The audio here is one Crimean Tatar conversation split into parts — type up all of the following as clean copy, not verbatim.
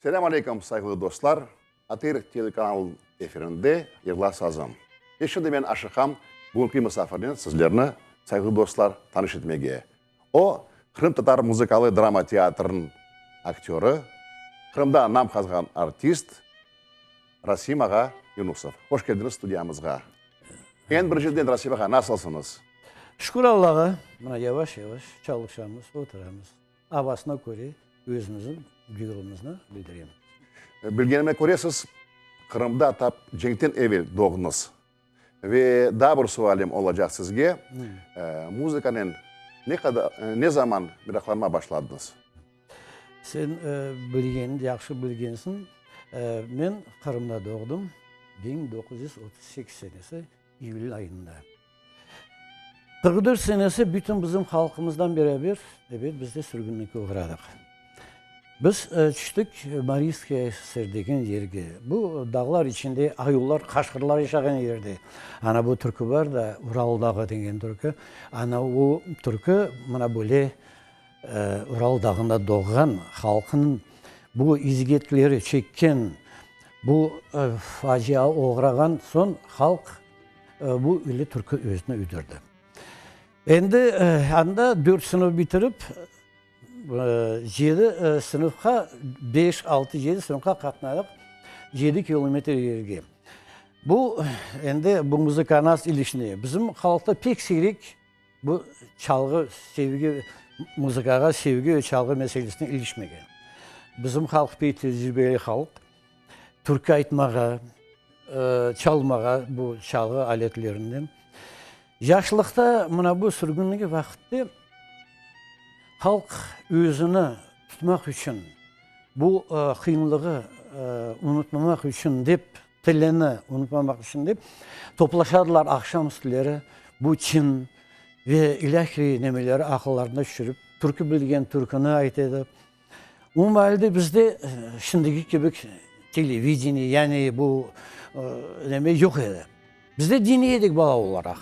Selâm aleyküm, sayğılı dostlar! ATR telekanalınıñ efirinde Yırla sazım. Ve şimdi men aşıqam bugünki musafirnen sizlerni, sayğılı dostlar, tanış etmege. O, Qırımtatar muzıkalı drama teatrınıñ aktörı, Qırımda nam qazğan artist Rasim ağa Yunusov. Hoş keldiñiz studiyamızğa. Eñ birinciden, Rasim ağa, nasılsıñız? Şükür Allağa, mına yavaş-yavaş çalışamız, oturamız. Avasına köre özümizniñ duyğumıznı bildiremiz. Bilgenime köre, siz Qırımda tap cenkten evel doğdıñız. Ve daa bir sualim olacaq sizge, muzıkanen ne qadar, ne zaman meraqlanma başladıñız? Sen bilgen, yahşı bilgensiñ, men Qırımda doğdım, 1938 senesi iyül ayında. 44 senesi bütün bizim halqımızdan beraber, ebet, biz de sürgünlikke oğradıq. Biz tüştik Mariyskaya SSR degen yerge. Bu dağlar içinde ayuvlar, qaşqırlar yaşağan yerde. Ana bu türkü bar da, Ural dağı degen türkü. Ana o türkü mına böyle Ural dağında doğğan halqnıñ bu eziyetleri çekken, bu facia oğrağan soñ halq Bu ile türkü özüni uydurdı. Endi anda dört sınıf bitirip, yedi sınıfqa, beş, altı, yedi sınıfqa qatnadıq, yedi kilometr yerge. Bu endi bu muzıka nasıl ilişine? Bizim halqta pek siyrek bu çalğı sevgi, muzıkağa sevgi ve çalğı meselesine ilişmegen. Bizim halq pek tecribeli halq. Türkü aytmağa, çalmağa bu çalğı aletlerinden. Yaşlıqta mına bu sürgünligi vaqıtte halq özüni tutmaq içün, bu qıyınlığı unutmamaq içün dep, tilini unutmamaq içün dep toplaşadılar aqşam üstleri bu çin ve ilâhri nemeleri aqıllarına tüşürip, türkü bilgen türküni ayta edi. O maalde bizde şimdiki kibi televideniye, yani bu neme yoq edi. Biz de diniy edik bala olaraq.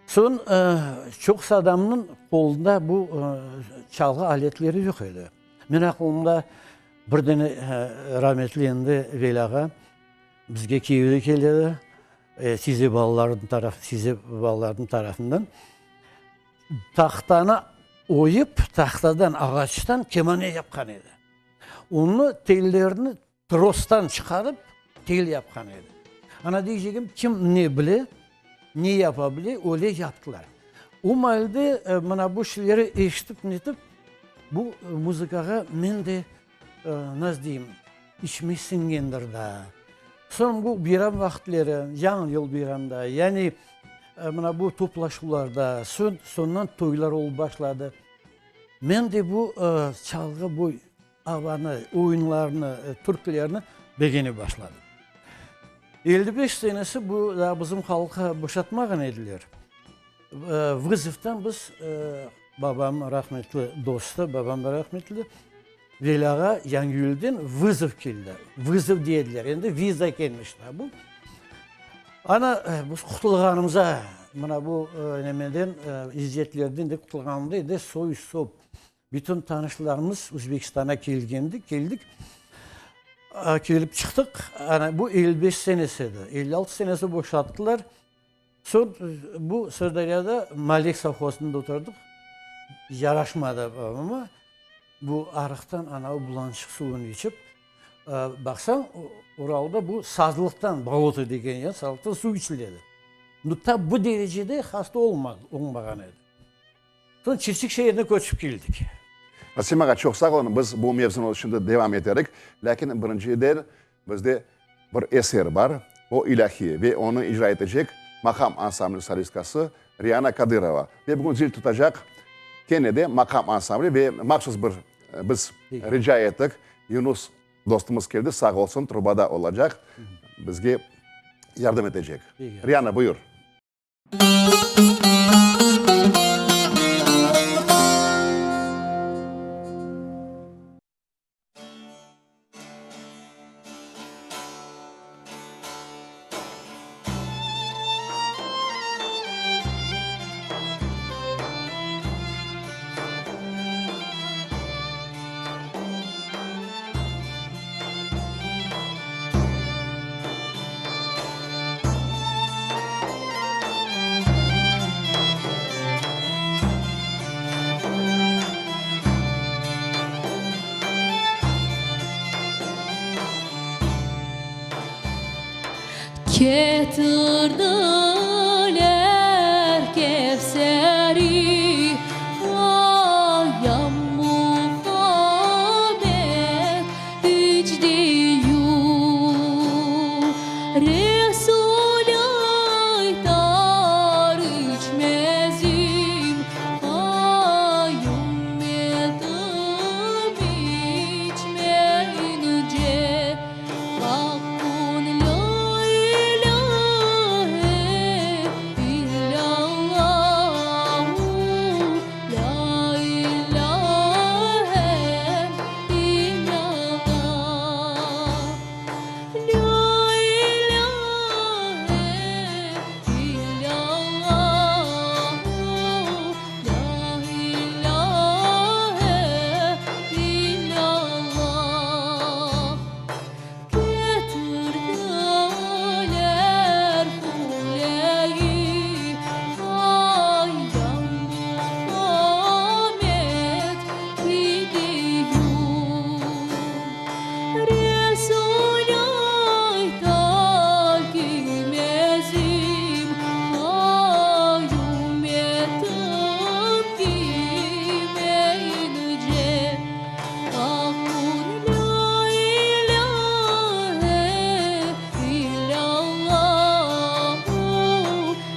Soñ çoqusı adamnıñ qolunda bu çalğı aletleri yoq edi. Men aqılımda bir dene rametli endi Veli ağa bizge kiyevge keldi, tize balalarnıñ taraf, tize balalarnıñ tarafından. Tahtanı oyıp, tahtadan, ağaçtan kemane yapqan edi. Onı, tellerini trostan çıqarıp, tel yapqan edi. Ana, deycegim, kim ne bile, ne yapa bile, öyle yaptılar. O maalde mına bu şeyleri eşitip, netip, bu muzıkağa men de, nasıl deyim, içime siñgendir daa. Soñ bu bayram vaqıtları, Yañı yıl bayramda, yani mına bu toplaşuvlarda, soñ, soñdan toylar olıp başladı. Men de bu çalğı, bu avanı, oyunlarnı, türkülerni begene başladım. 55 senesi bu daa bizim halqı boşatmağan ediler. Vızovdan biz, babam rahmetli dostu, babam da rahmetli, Velâğa Yangiyülden vızov keldi. Vızov dey ediler, endi viza kelmiş da bu. Ana, biz qutulğanımıza, mına bu nemeden, eziyetlerden de qutulğanımda endi soy-sop, bütün tanışlarımız Özbekistan'a kelgende, keldik, kelip çıqtıq. Ana, bu 55 senesi edi. 56 senesi boşattılar. Soñ bu Sırdaryada Malik sovhozında oturdıq. Yaraşmadı babama. Bu arıqtan anavı bulançıq suvunı içip, baqsañ, Uralda bu sazlıqtan, bolota degen yer, sazlıqtan suv içiledi. Ta bu derecede hasta olmağan edi. Soñ Çirçik şeerine köçip keldik. Rasim ağa, çoq sağ olun. Biz bu mevzunı şimdi devam eterik. Lâkin birinciden bizde bir eser bar, o ilâhiy ve onı icra etecek Maqam ansambliniñ solistkası Riana Kadırova. Ve bugün zil tutacaq kene de Maqam ansambli ve mahsus bir biz rica ettik, Yunus dostumız keldi, sağ olsun, trubada olacaq, bizge yardım etecek. Riana, buyur. Ketirdiler Kevseri, Ya Muhammed içdiyu. Resul aytar içmezim, Ay ümmetim içmeyince. Haqqun lâ ilâhe illâ-Allâhu, lâ ilâhe illâ-Allâh, lâ ilâhe illâ-Allâhu, lâ ilâhe illâ-Allâh. Ketirdiler huleyi, ay ya Muhammed gidiyum. Resul aytar kiymezim, ay ümmetim kiymeyince. Haqqun lâ ilâhe illâ-Allâhu,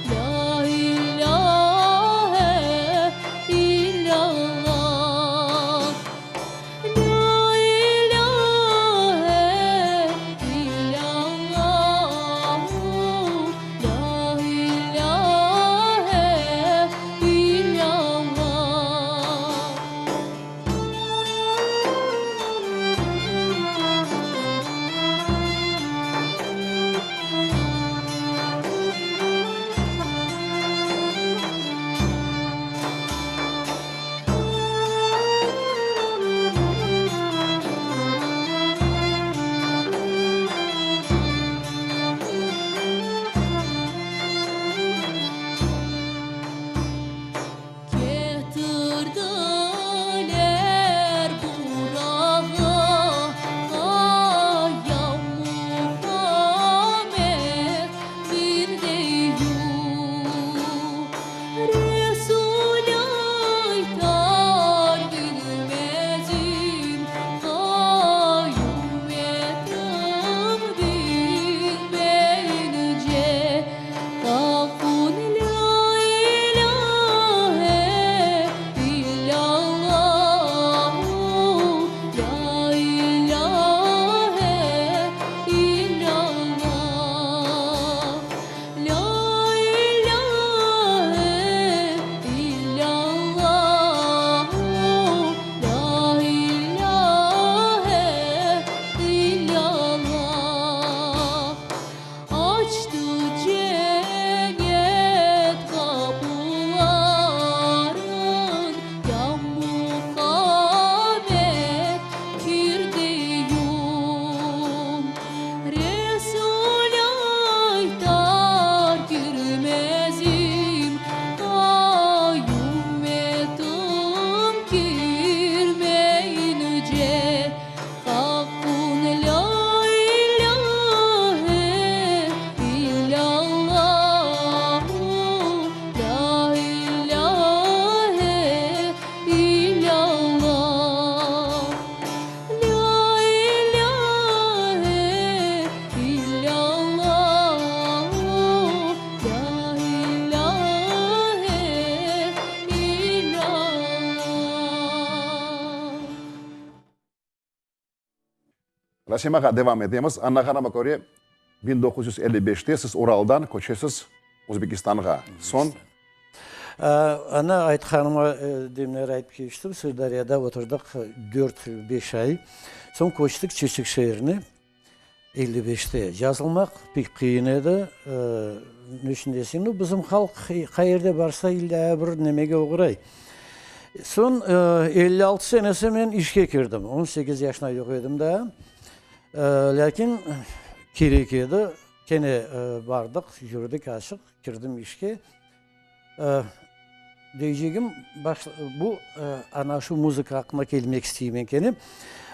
lâ ilâhe illâ-Allâh, lâ ilâhe illâ-Allâhu, lâ ilâhe illâ-Allâh. Ketirdiler burağa, ay ya Muhammed bindiyu. Resul aytar bilmezim, ay ümmetim bilmeyince. Haqqun lâ ilâhe illâ-Allâhu, lâ ilâhe illâ-Allâh, lâ ilâhe illâ-Allâhu, lâ ilâhe illâ-Allâh. Açtı cennet qapuların, Ya Muhammed kirdiyum. Resul aytar kirmezim, Ay ümmetim kirmeyince. Haqqun lâ ilâhe illâ-Allâhu, lâ ilâhe illâ-Allâh, lâ ilâhe illâ-Allâhu, lâ ilâhe illâ-Allâh. Rasim ağa, devam etemiz. Añlağanıma köre, 1955-te siz Uraldan köçesiz Özbekistanğa. Soñ? Ana, aytqanıma demler aytıp keçtim, Sırdaryada oturdıq dört, beş ay. Soñ köçtik Çirçik şeerine, 55-te. Yazılmaq pek qıyın edi. Ne içün deseñ, nu, bizim halq qayerde barsa, illâ bir nemege oğray. Soñ 56 senesi men işke kirdim. 18 yaşına yoq edim daa. Lâkin kerek edi. Kene bardıq, yürdik açıq, kirdim işke. Deycegim, bu ana şu muzıka aqqında kelmek isteymen kene.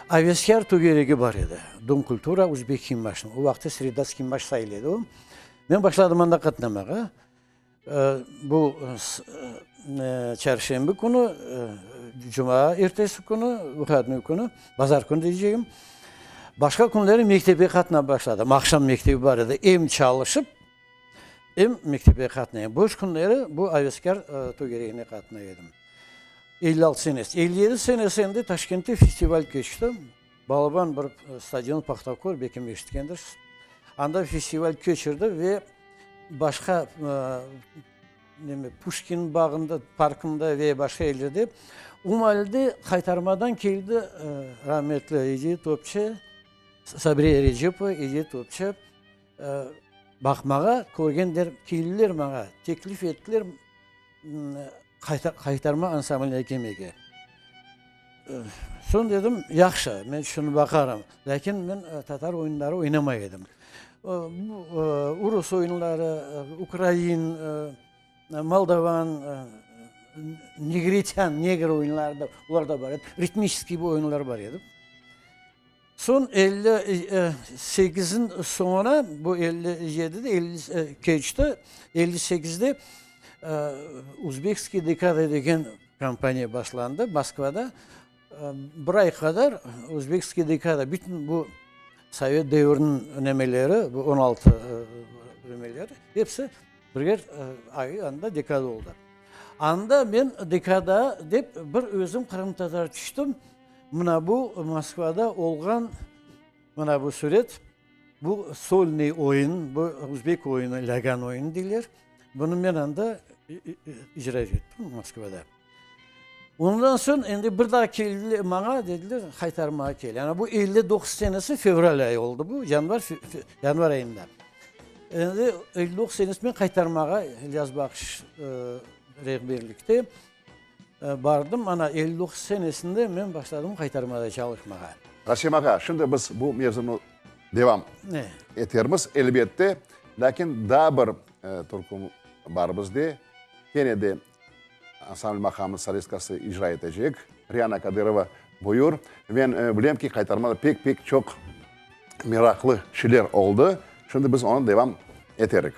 Aveskâr tögeregi bar edi, Dom kultura Uzbekhimmaşnıñ, o vaqıtta Sredatskiymaş sayıla edi o. Men başladım anda qatnamağa. Bu çarşenbe künü, cuma ertesi künü, vıhodnoy künü, bazar künü deycegim. Başqa künleri mektepke qatnap başladım. Aqşam mektebi bar edi. Em çalışıp, em mektepke qatnayım. Boş künleri bu aveskâr tögeregine qatnay edim. 56 senesi. 57 senesi endi Taşkentte festival keçti. Balaban bir stadion Pahtokor, belkim eşitkendirsiz. Anda festival keçirdi ve başqa neme Puşkin bağında, parkında ve başqa yerlerde Umalde Haytarmadan keldi rahmetli Ediye Topçı, Sabriye Erecepova, Ediye Topçı baqmağa, körgenler, keldiler maña, teklif ettiler Haytarma ansambline kelmege. Soñ dedim, yahşı, men şunı baqarım. Lâkin men tatar oyunları oynamay edim. Urus oyunları, ukrain, moldovan, negritân, negr oyunları da, olar da bar edi. Ritmiçeskiy oyunlar bar edi. Soñ 58-niñ soñuna, bu 57-de, 50 keçti, 58-de Uzbekskiy dekada degen kampaniya başlandı Moskvada. Bir ay qadar Uzbekskiy dekada, bütün bu sovet deviriniñ nemeleri, bu 16 nemeleri, episi birer ay anda dekada oldı. Anda men dekada dep bir özüm qırımtatar tüştim. Mına bu Moskvada olğan mına bu süret, bu solnıy oyun, bu özbek oyunı, lâgan oyunı deyler. Bunı men anda icra ettim Moskvada. Ondan soñ endi bir daa keldiler maña, dediler, Haytarmağa kel. Yani bu 59 senesi fevral ayı oldı bu, yanvar, yanvar ayında. Endi 59 senesi men Haytarmağa İlyas Bahşiş rehberlikte Bardım, ana, 59 senesinde men başladım Haytarmada çalışmağa. Rasim ağa, şimdi biz bu mevzunı devam etermiz, elbette. Lâkin daa bir türkü bar bizde. Kene de ansambl maqamı solistkası icra etecek. Riana Kadırova, buyur. Men bilem ki, Haytarmada pek-pek çoq meraqlı şeyler oldı. Şimdi biz onı devam eterik.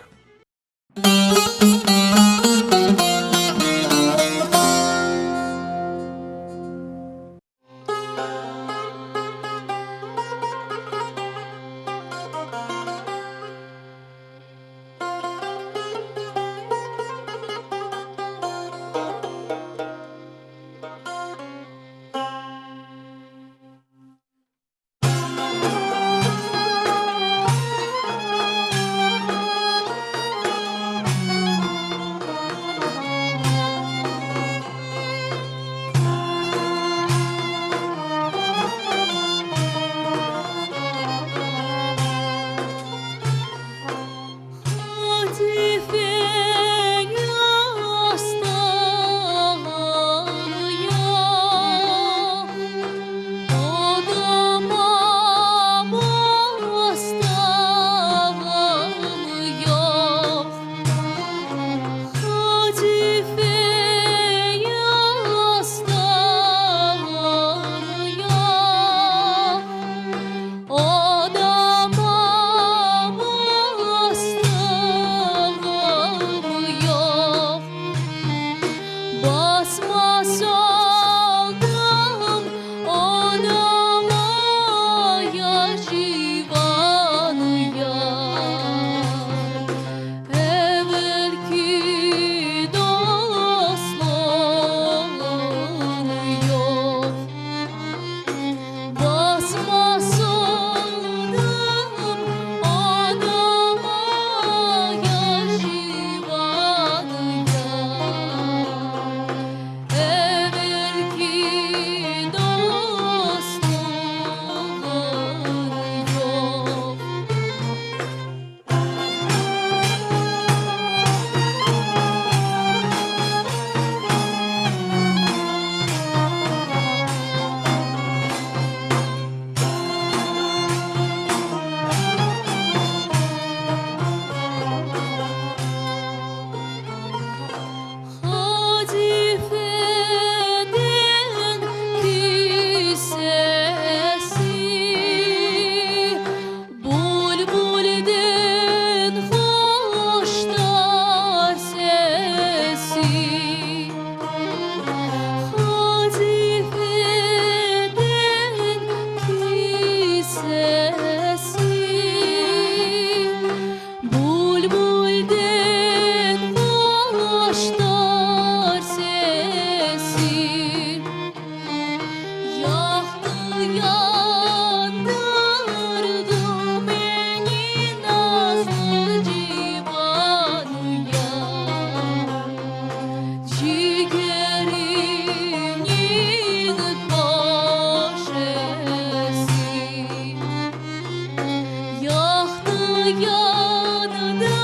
Yandırdı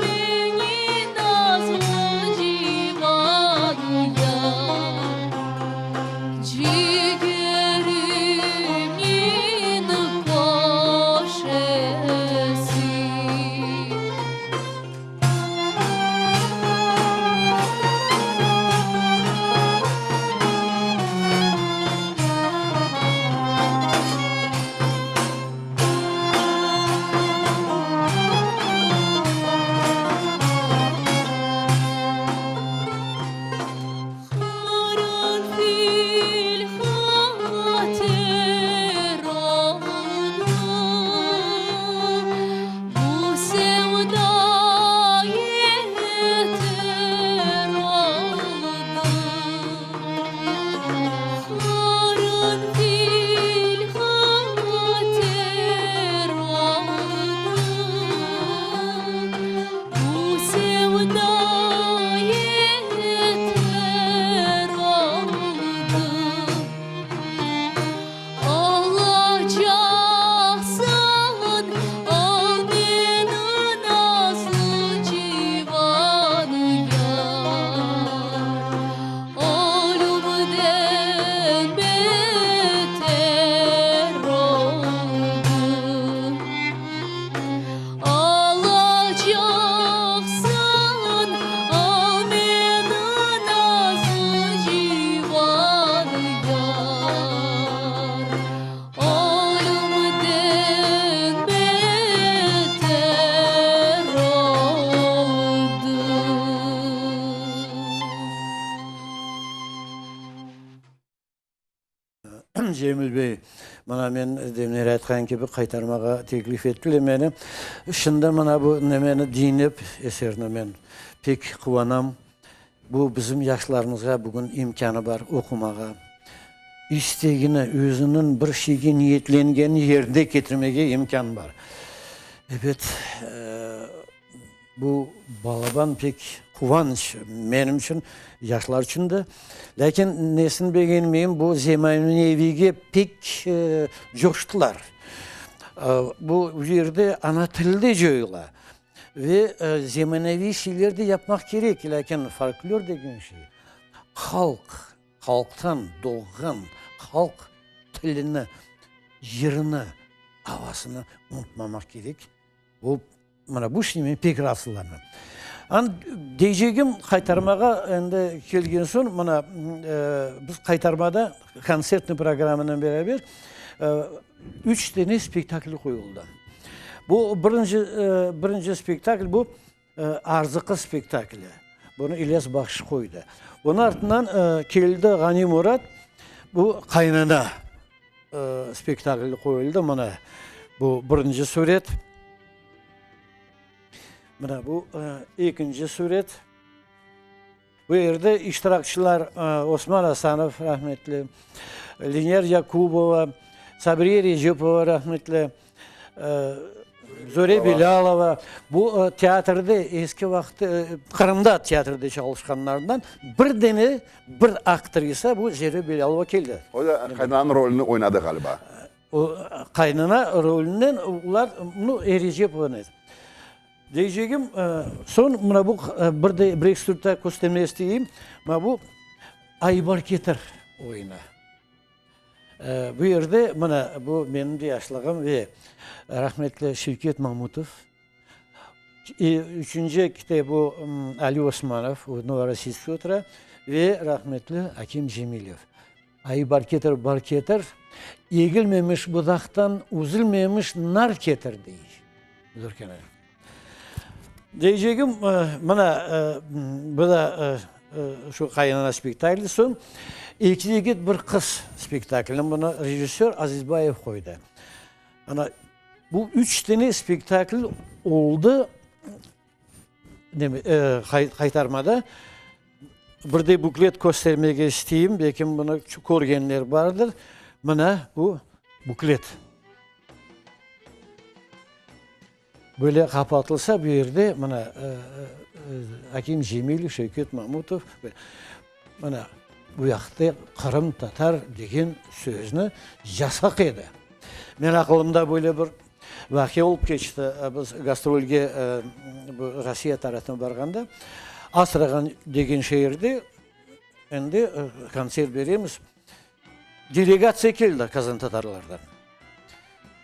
meni nazlı civan yar. Cigerimin köşesi. Qaranfil hatıramnı, Bu sevda yeter oldı. Qaranfil hatıramnı, Bu sevda yeter oldı. Alacaqsañ, al meni nazlı civan yar, Ölümden beter oldı. Alacaqsañ, al meni nazlı civan yar, Ölümden beter oldı. Cemil bey, mına men demler aytqan kibi qaytarmağa teklif ettiler meni. Şimdi mına bu nemeni diñlep eserni men pek quvanam. Bu bizim yaşlarımızğa bugün imkânı bar oqumağa, istegini, özüniñ bir şeyge niyetlengenini yerine ketirmege imkân bar. Ebet, Bu balaban pek quvanç menim içün, yaşlar içün de. Lâkin nesini begenmeyim, bu zemaneviyge pek coştılar. Bu yerde ana tili de coyula ve zemaneviy şeyler de yapmaq kerek, lâkin folklor degen şey halq, halqtan doğğan halq tilini, yırını, avasını unutmamaq kerek. Bu, mına bu işnen men pek raatsızlanam. An deycegim, qaytarmağa endi kelgen soñ, mına biz qaytarmada kontsertnıy programmanen beraber üç dane spektakl qoyuldı. Bu birinci, birinci spektakl bu Arzı qız spektakli. Bunı İlyas Bahşiş qoydı. Onıñ artından keldi Ğani Murad, bu Qaynana spektakli qoyuldı. Mına bu birinci suret. Mına bu ekinci suret. Bu yerde iştirakçılar Osman Asanov, rahmetli, Leniyar Yakubova, Sabriye Recepova, rahmetli, Zöre Bilâlova. Bu teatrde eski vaqıt Qırımda teatrde çalışqanlarından bir dene bir aktrisa bu Zöre Bilâlova keldi. O da qaynananıñ rolüni oynadı ğaliba. O qaynana rolünden olar, nu, Erecepovanı. Deycegim, soñ mına bu bir de bir eki sürtta köstermege isteyim, mına bu Aybar ketir oyunı. Bu yerde mına bu menim de yaşlığım ve rahmetli Şevket Mamutov, üçünci kite bu Ali Osmanov, o Novorossiyskte otura, ve rahmetli Akim Cemilev. Ayı bar ketir, bar ketir, egilmemiş budaqtan üzülmemiş nar ketir, dey Zurkene. Deycegim, mına, bu da şu Qaynana spektakli, soñ Eki yigit, bir qız spektaklini bunı rejissör Azizbayev qoydı. Ana, bu üç dane spektakl oldı. Qaytarmada bir de buklet köstermege isteyim, belkim bunı körgenler bardır. Mına bu buklet. Böyle qapatılsa bu yerde mına Akim Cemilev, Şevket Mamutov, mına bu yaqta qırımtatar degen sözni yasaq edi. Men aqılımda böyle bir. Vaqia olıp keçti, biz gastrolge bu Rossiya tarafına barğanda, Astrahan degen şeerde endi kontsert beremiz. Delegatsiya keldi qazantatarlardan.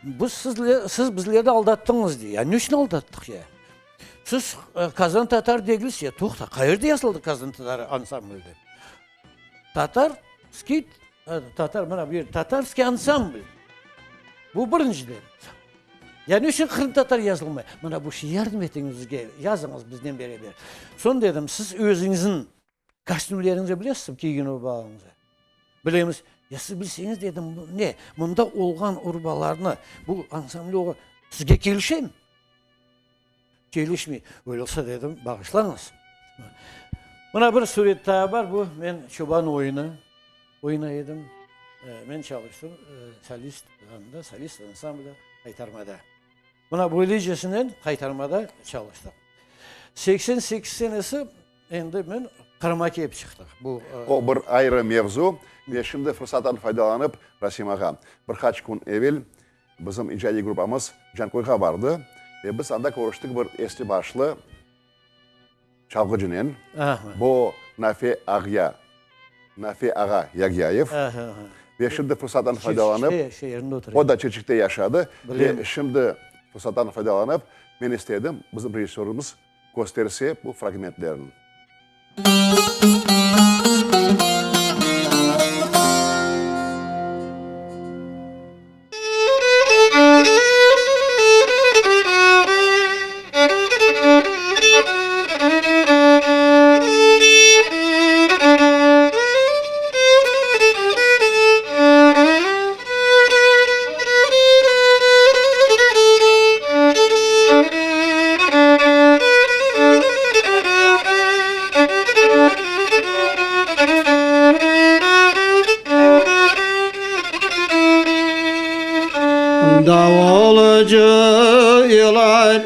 Biz sizle, siz bizlerni aldattıñız, dey. Ya ne içün aldattıq ya? Siz qazantatar degilsiz. Ya toqta, qayerde yazıldı qazantatar ansambl dep? Tatarskiy, tatar, mına bu yer, tatarskiy ansambl. Bu birinciden. Ya ne içün qırımtatar yazılmay? Mına bu şey yardım etiñiz bizge, yazıñız biznen beraber. Soñ dedim, siz özüñizniñ Kostümleriñizni bilesizmi, kiygen urbalarıñızı? Bilemiz. Ya siz bilseñiz, dedim, bu ne, mında olğan urbalarnı, bu ansamblde olğan, sizge kelişemi? Kelişmey. Öyle olsa, dedim, bağışlañız. Mına bir suret daa bar, bu men çoban oyunı oynay edim. Men çalıştım, solist anda, solist ansamblde, Qaytarmada. Mına böylecesinen Qaytarmada çalıştıq. 88 senesi Endi men Qırımğa kelip çıqtıq. Bu. O bir ayrı mevzu. Ve şimdi fırsattan faydalanıp, Rasim ağa, bir qaç kün evel bizim icadiy gruppamız Cankoyğa bardı ve biz anda körüştik bir esli-başlı çalğıcınen, bu Nafe ağya, Nafe ağa Yagyayev. Ve şimdi fırsattan faydalanıp, o da Çirçikte yaşadı. Ve şimdi fırsattan faydalanıp, men istedim, bizim rejissörımız kösterse bu fragmentlerni. Davulcılar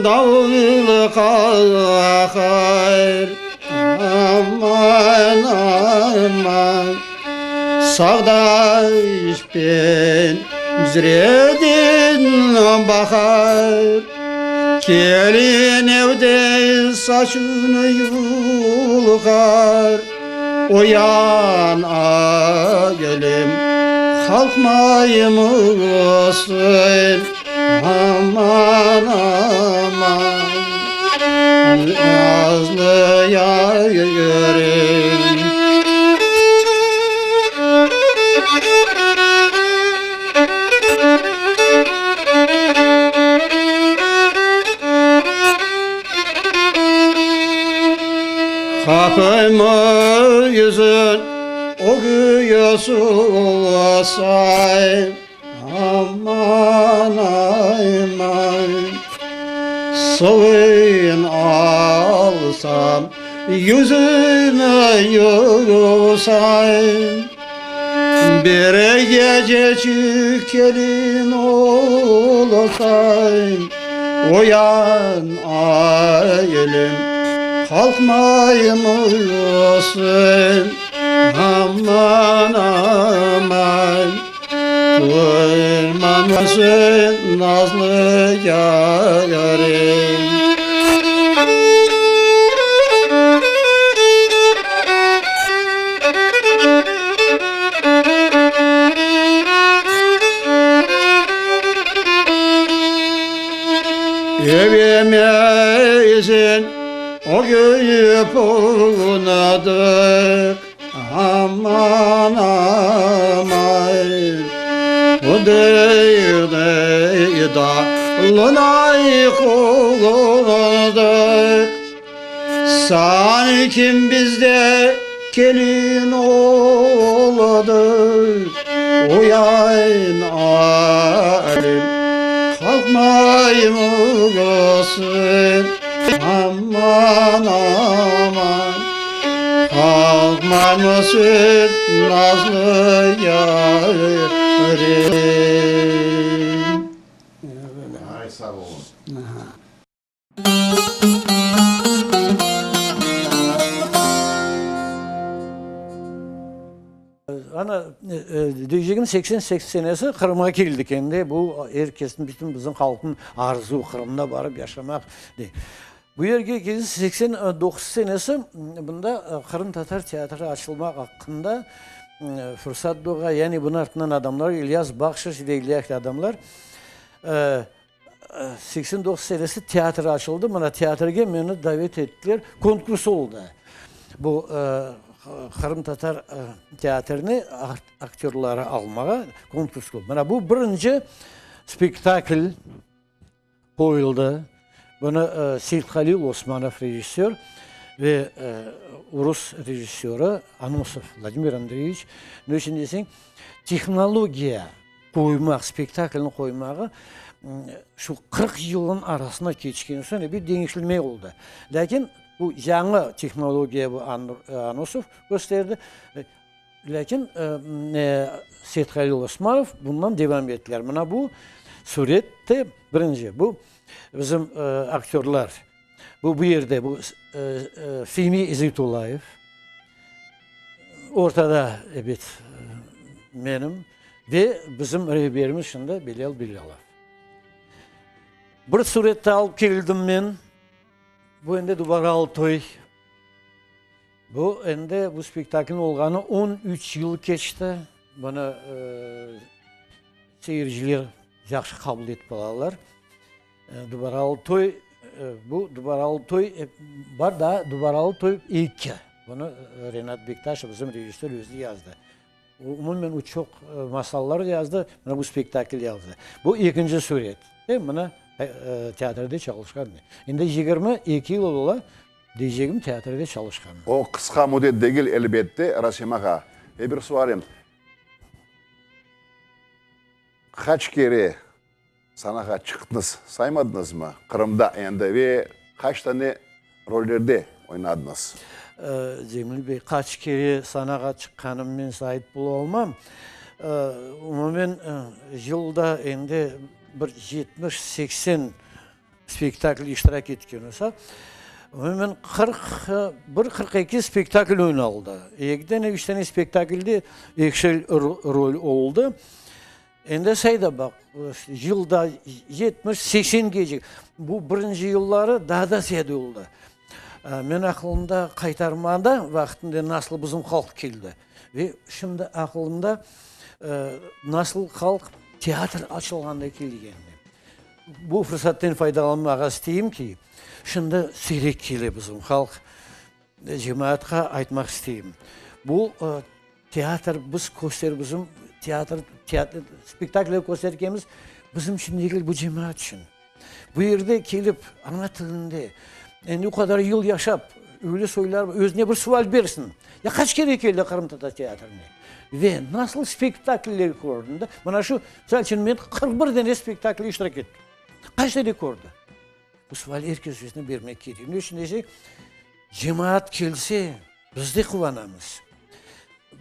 davul qaqar, Aman, aman, Sağda pencereden baqar, Kelin evde saçını yulqar, Uyan, ailem, qalqmaymısın, Aman, aman, Nazlı yarim. Qapımı yüzün ögüye sulasa, Aman, ayman, Suvun alsam, yüzüme yuvsam, Bir gececik kelin olsam, Uyan, ailem, qalqmaymısın, Aman, aman. Turmamışsın nazlı yarim. Evimizin o köyü punadık. Aman aman Hudeyde dalınay qolundıq Sanki bizde kelin oldı Uyan alim qalqmaymısın Aman aman Qalqmaymısın nazlı yarim. Ay, sağ olun. Ana. Deycegim, 88 senesi Qırımğa keldik endi. Bu er kesniñ, bütün bizim halqnıñ arzuı, Qırımda barıp yaşamaq. Bu yerge keldik, 89 senesi bunda qırımtatar teatri açılmaq aqqında fursat doğa. Yani bunıñ artından adamlar, İlyas Bahşiş ve ilâhre adamlar, 89 senesi teatr açıldı. Mına teatrge meni davet ettiler. Konkurs oldı. Bu qırımtatar teatrine aktörları almağa konkurs oldı. Mına bu birinci spektakl qoyuldı. Bunı Seythalil Osmanov rejissör ve rus rejissörı Anosov Vladimir Andreyeviç. Ne içün deseñ, tehnologiya qoymaq, spektaklni qoymağa şu 40 yılnıñ arasında keçken soñ ebet deñişilme oldı. Lâkin bu yañı tehnologiya bu Anosov kösterdi. Lâkin Seythalil Osmanov bundan devam ettiler. Mına bu surette birinci, bu bizim aktörlar, bu bu yerde bu Femi İzeytullayev, ortada, ebet, menim ve bizim rehberimiz şimdi Bilâl Bilâlov. Bir surette alıp keldim men, bu endi Dubaralı toy. Bu endi bu spektaklniñ olğanı 13 yıl keçti. Bunı seyirciler yahşı qabul etip alalar. Dubaralı toy, bu Dubaralı toy bar daa Dubaralı toy eki. Bunı Renat Bektaşov, bizim rejissör, özü yazdı. Umumen o çoq masallar yazdı, mına bu spektakl yazdı. Bu ekinci suret. Mına teatrde çalışqan. Endi 22 yıl ola Deycegim, teatrde çalışqanım. O qısqa müddet degil, elbette, Rasim ağa. Ve bir sualim, qaç kere sanağa çıqtıñız, saymadıñızmı, Qırımda endi ve qaç tane rollerde oynadıñız? Cemil bey, qaç kere sanağa çıqqanım men sayıp bola almam. Umumen, yılda endi bir 70-80 spektakl iştirak etken olsa, umumen 41, 42 spektakl oynaldı. Eki dane, üç dane spektaklde ekşel rol oldı. Endi say da baq, yılda 70, 80 gece. Bu birinci yılları daa da ziyade oldı. Men aqılımda qaytarmada vaqtında nasıl bizim halq keldi. Ve şimdi aqılımda nasıl halq teatr açılğanda kelgenini. Bu fırsatten faydalanmağa isteyim ki, şimdi siyrek kele bizim halq, cemaatqa aytmaq isteyim. Bu teatr biz köster, bizim teatr, teatr, spektakller köstergenimiz bizim içün degil, bu cemaat içün. Bu yerde kelip ana tilinde, endi o qadar yıl yaşap, öyle soylar özüne bir sual bersin, ya qaç kere keldi qırımtatar teatrine ve nasıl spektakller kördi? Mına şu Misal içün, men 41 dane spektaklde iştirak ettim. Qaç dane kördi? Bu sual er kes özüne bermek kerek. Ne içün desek, cemaat kelse, biz de quvanamız.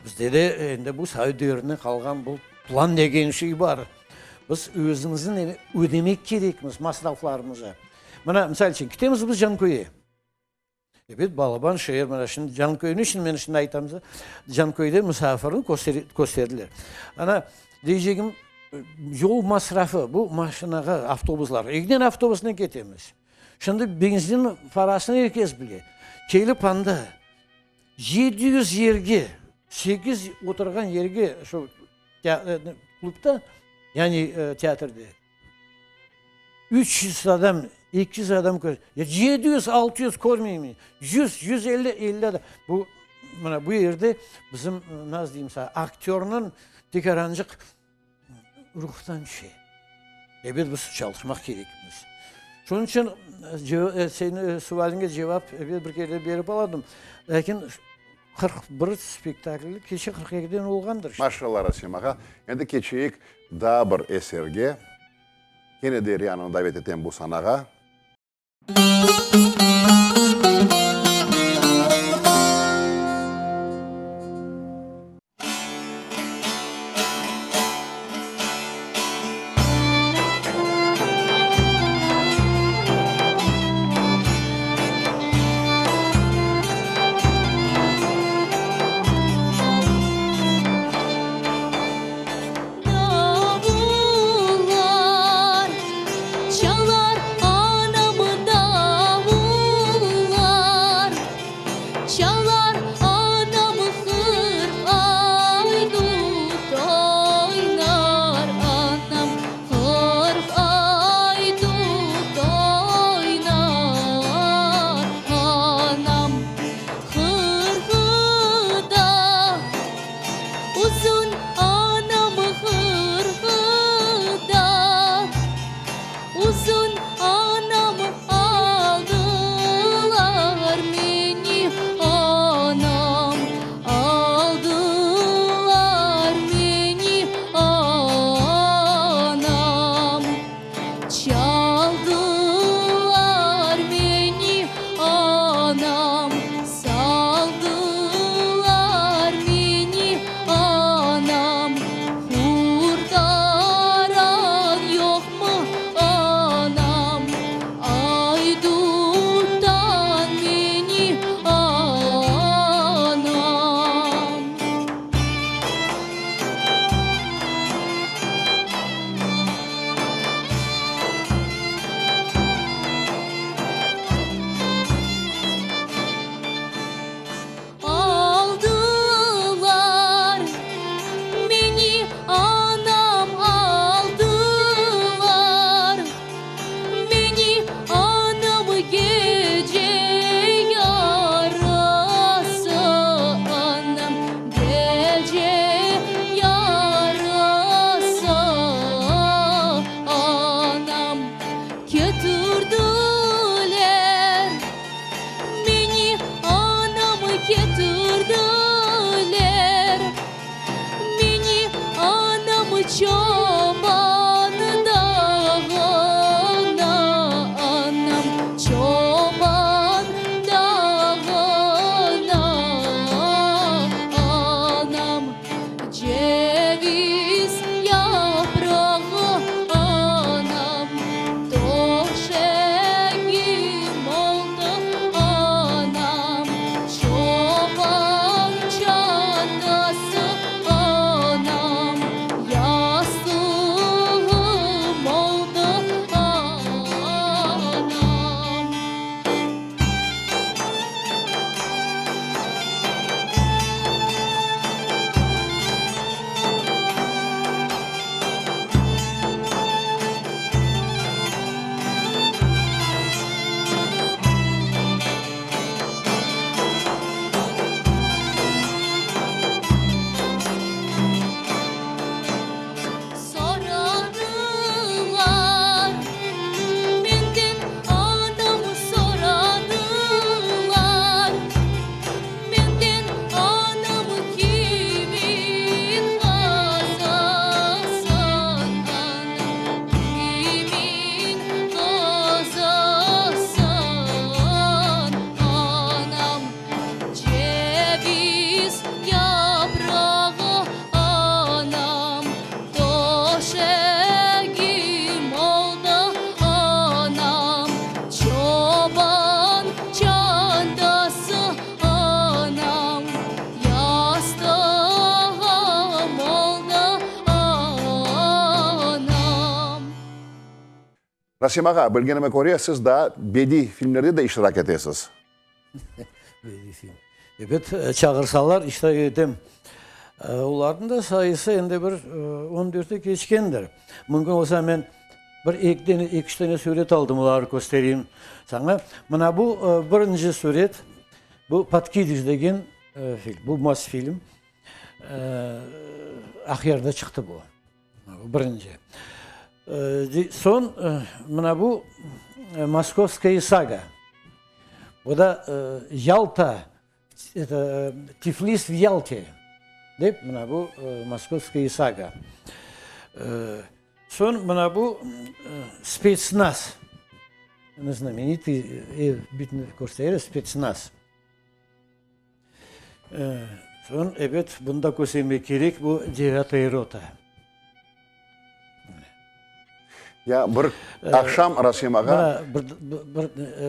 Bizde de endi bu sovet devrinden qalğan bu plan degen şey bar. Biz özümizniñ ödemek kerekmiz masraflarımızı. Mına, misal içün, ketemiz biz Canköyge. Ebet, balaban şeer, mına şimdi Canköyni içün men şimdi aytam size, Canköyde musafirni kösterdiler. Ana, deycegim, yol masrafı, bu maşinağa, avtobuslar, ekiden avtobusnen ketemiz. Şimdi benzin parasını er kes bile. Kelip anda 700 yerge, sekiz oturğan yerge şu klubda, yani teatrde, 300 adam, 200 adam kör, 700, 600 körmeymi, 100, 150, 50 adam. Bu, mına bu yerde bizim, nasıl deyim sana, aktörniñ tekarançıq ruhtan tüşe. Ebet, biz çalışmaq kerekmiz. Şunıñ içün seniñ sualiñe cevap ebet bir kere berip aladım. Lâkin 41 spektakl, keçe 42-den olğandır. Maşallah, Rasim ağa. Endi keçeyik daa bir eserge. Kene de Riananı davet etem bu sanağa. Çalar anam davullar, Çalar anam qırq aydut oynar, Anam qırq aydut oynar, Anam qırğı da uzun, Anam qırğı da uzun, Anam aldılar meni, Anam aldılar meni, Anam çaldılar meni, Anam saldılar meni, Anam qurtaran yoqmı, Anam ayduttan meni, Anam. Aldılar meni, anam, aldılar meni, anam, gece yarısı, anam, gece yarısı, anam, ketirdiler meni, anam, ketirdiler meni, anam, çoban dağına, anam, çoban dağına, anam, ceviz yaprağı, anam, töşegim oldı, anam, çoban çantası, anam, yastığım oldı, anam. Soradılar menden, anam, soradılar menden, anam, kimin qızısıñ, anam, kimin qızısıñ, anam, ceviz yaprağı, anam, töşegim oldı, anam, çoban çantası, anam, yastığım oldı, anam. Rasim ağa, bilgenime köre, siz daa bediy filmlerde de iştirak etesiz. Bediy film. Ebet, çağırsalar, iştirak etem. Olarnıñ da sayısı endi bir on dörti keçkendir. Mümkün olsa, men bir eki dene, eki-üç dene süret aldım, olarnı köstereyim saña. Mına bu birinci süret, bu Podkidiş degen film, bu Mosfilm. Aqyarda çıqtı bu. Birinci. Soñ mına bu Moskovskaya saga. Bu da Yalta, Tiflis v Yalte dep mına bu Moskovskaya saga. Soñ mına bu Spetsnaz. Znamenitый, bütün kösterir Spetsnaz. Soñ, ebet, bunı da köstermek kerek, bu Devâtaya rota. Ya bir aqşam, Rasim ağa,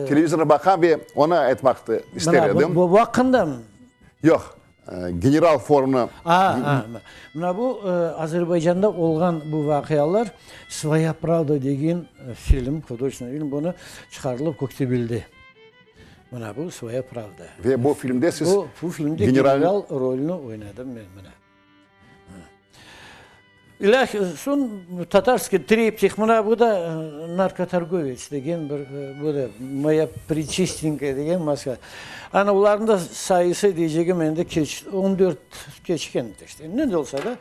televizornı baqam ve onı aytmaqtı ister edim. Bu aqqındamı? Yoq. General formnı. A, a, mına bu Azerbaycanda olğan bu vaqialar Svoya pravda degen film, hudojestvenniy film, bunı çıqarılıp Köktebelde. Mına bu Svoya pravda. Ve bu filmde siz Bu, bu filmde general rolüni oynadım men, mına. İlâh, soñ Tatarskiy triptih, mına bu da Narkotorgovets degen bir, bu da Moya preçistenkaya degen maska. Ana olarnıñ da sayısı deycegim endi keç, on dört keçken işte. Ne de olsa da,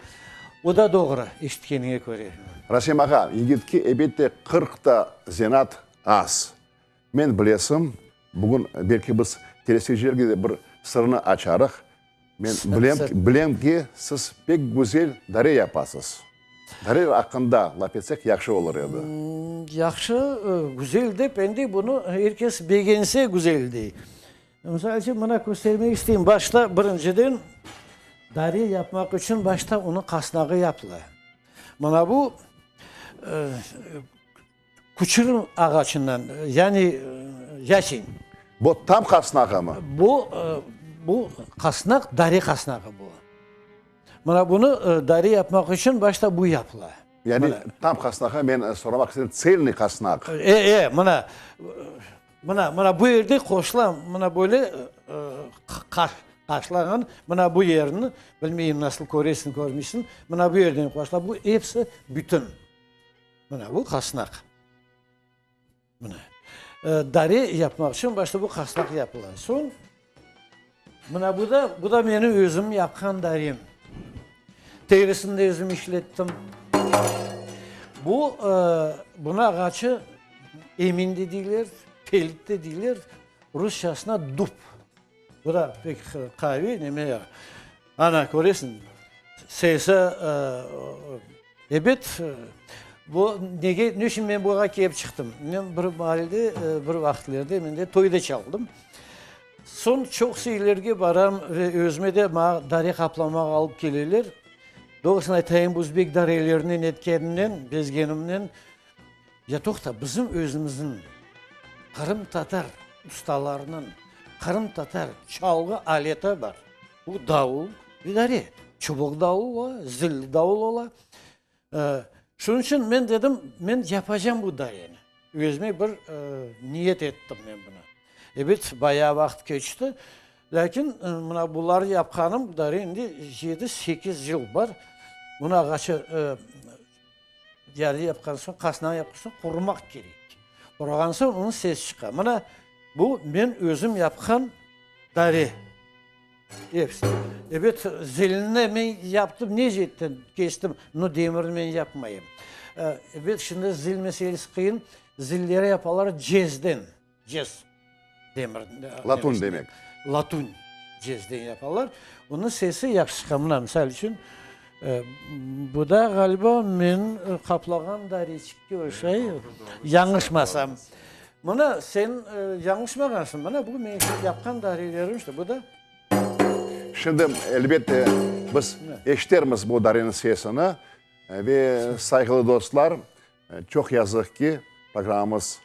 o da doğru, eşitkeniñe köre. Rasim ağa, yigitke ebette 40 da zenaat az. Men bilesim, bugün belki biz teleseyircilerge de bir sırnı açarıq. Men bilem, bilem ki, siz pek güzel dare yapasız. Dare aqqında laf etsek yahşı olur edi. Yahşı, güzel dep, endi bunı er kes begense güzel dey. Misal içün, mına köstermek isteyim, başta, birinciden, dare yapmaq içün başta onıñ qasnağı yapıla. Mına bu Küçür ağaçından, yani yasin. Bu tam qasnağımı? Bu, bu qasnaq, dare qasnağı bu. Mına bunı dare yapmaq içün başta bu yapıla. Yani tam qasnağı, men soramaq istedim, tselnıy qasnaq. E, e, mına, mına, mına bu yerde qoşula, mına böyle qaşlağan, mına bu yerini, bilmeyim nasıl köresiñ, körmeysiñ, mına bu yerden qoşula, bu episi bütün. Mına bu qasnaq. Mına. Dare yapmaq içün başta bu qasnaq yapıla. Soñ mına bu da, bu da menim özüm yapqan darem. Terisini de özüm işlettim. Bu, bunı ağaçı emin de deyler, pelit de deyler, rusçasına dub. Bu da pek qaviy neme. Ana, köresiñ, sesi, ebet, bu nege, ne içün men buğa kelip çıqtım? Men bir maalde, bir vaqıtlerde men de toyda çaldım. Soñ çoq yerlerge baram ve özüme de maña dare qaplamağa alıp keleler. Doğrusını aytayım, özbek darelerinen etkenimnen, bezgenimnen, Ya toqta, bizim özümizniñ qırımtatar ustalarınıñ qırımtatar çalğı aleti bar. Bu davul ve dare. Çubuq davul ola, zilli davul ola. Şunıñ içün men dedim, men yapacam bu dareni. Özüme bir niyet ettim men bunı. Ebet, bayağı vaqıt keçti. Lâkin mına buları yapqanım, dare endi yedi-sekiz yıl bar. Bunı ağaçı Yarı yapqan soñ, qasnağı yapqan soñ qurumaq kerek. Quruğan soñ onıñ sesi çıqa. Mına bu men özüm yapqan dare. Episi. Ebet, zilini men yaptım, ne ceetten kestim, no demirni men yapmayım. Ebet, şimdi zil meselesi qıyın. Zilleri yapalar cezden. Cez demir. Latun demek. Latun cezden yapalar. Onıñ sesi yahşı çıqa. Mına, misal içün, bu da, ğaliba, men qaplağan dareçikke oşay, yañlışmasam. Mına, sen yañlışmağansıñ. Mına, bu menim yapqan darelerim işte, bu da. Şimdi, elbette, biz eşitermiz bu dareniñ sesini. Ve, sayğılı dostlar, çoq yazıq ki, programmamız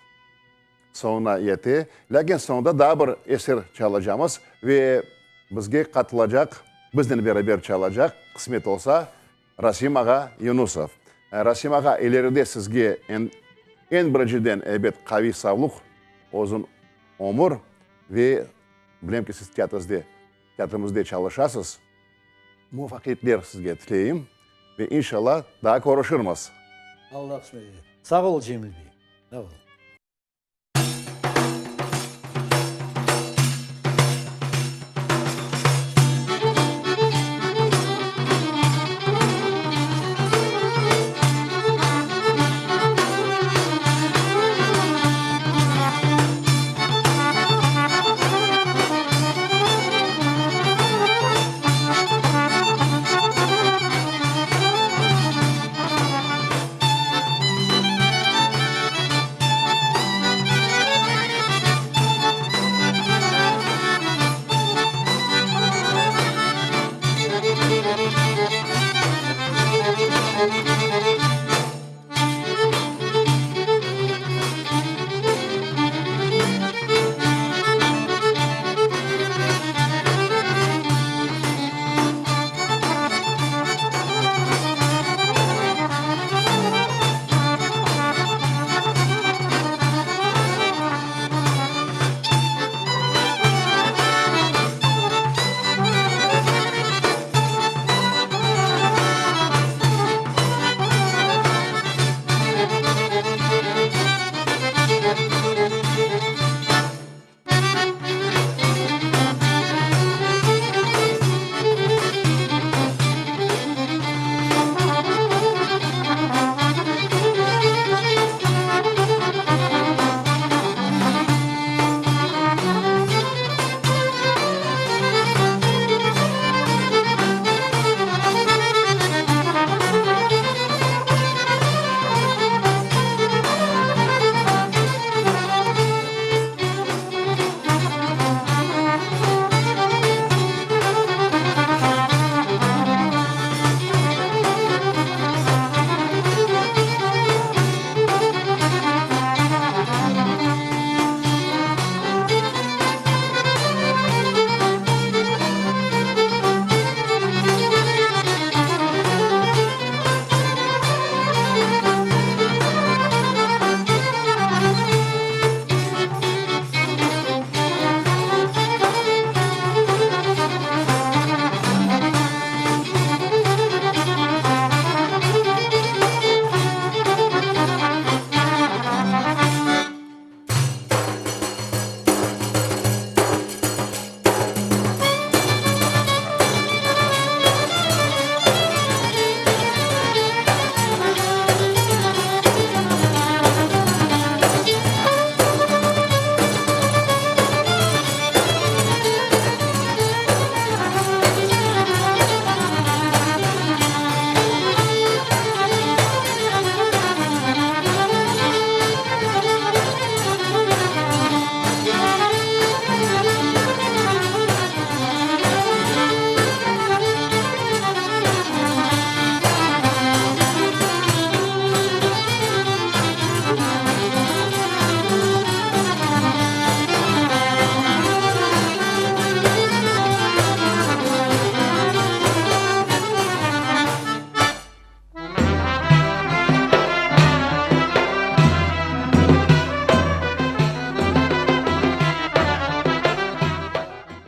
soñuna yete. Lâkin soñunda daa bir eser çalacamız ve bizge qatılacaq, biznen beraber çalacaq, qısmet olsa, Rasim ağa Yunusov. Rasim ağa, ileride sizge eñ, eñ birinciden, ebet, qaviy savluq, uzun ömür ve bilem ki, siz teatrizde, teatrimizde çalışasız, muvafaqiyetler sizge tileyim ve inşallah daa körüşirmiz. Allah qısmet etse. Sağ ol, Cemil bey. Sağ ol.